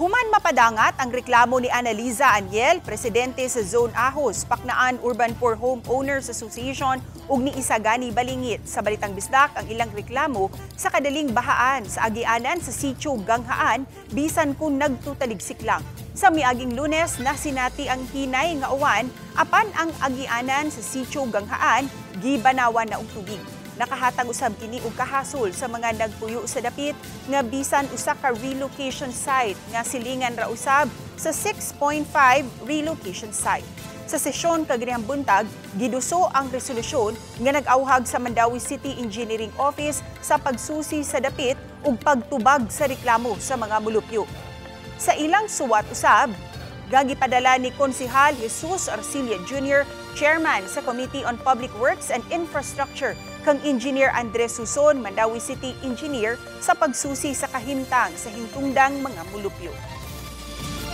Human mapadangat ang reklamo ni Analiza Aniel, presidente sa Zone Ahos, Paknaan Urban Poor Homeowners Association ug ni Isagani Balingit sa Balitang Bisdak ang ilang reklamo sa kadaling bahaan sa agianan sa Sitio Ganghaan bisan kung nagtutaligsik lang. Sa miaging Lunes, nasinati ang hinay nga uwan apan ang agianan sa Sitio Ganghaan gibanawan na og tubig. Nakahatag usab kini og kahasol sa mga nagpuyo sa dapit nga bisan usa ka relocation site nga silingan ra usab sa 6.5 relocation site. Sa sesyon kaganihang buntag, giduso ang resolusyon nga nag-awhag sa Mandaue City Engineering Office sa pagsusi sa dapit ug pagtubag sa reklamo sa mga mulupyo. Sa ilang suwat usab, gagipadala ni Konsihal Jesus Arcilia Jr., Chairman sa Committee on Public Works and Infrastructure, kang Engineer Andres Suson, Mandaue City Engineer, sa pagsusi sa kahimtang sa hintungdang mga mulupyo.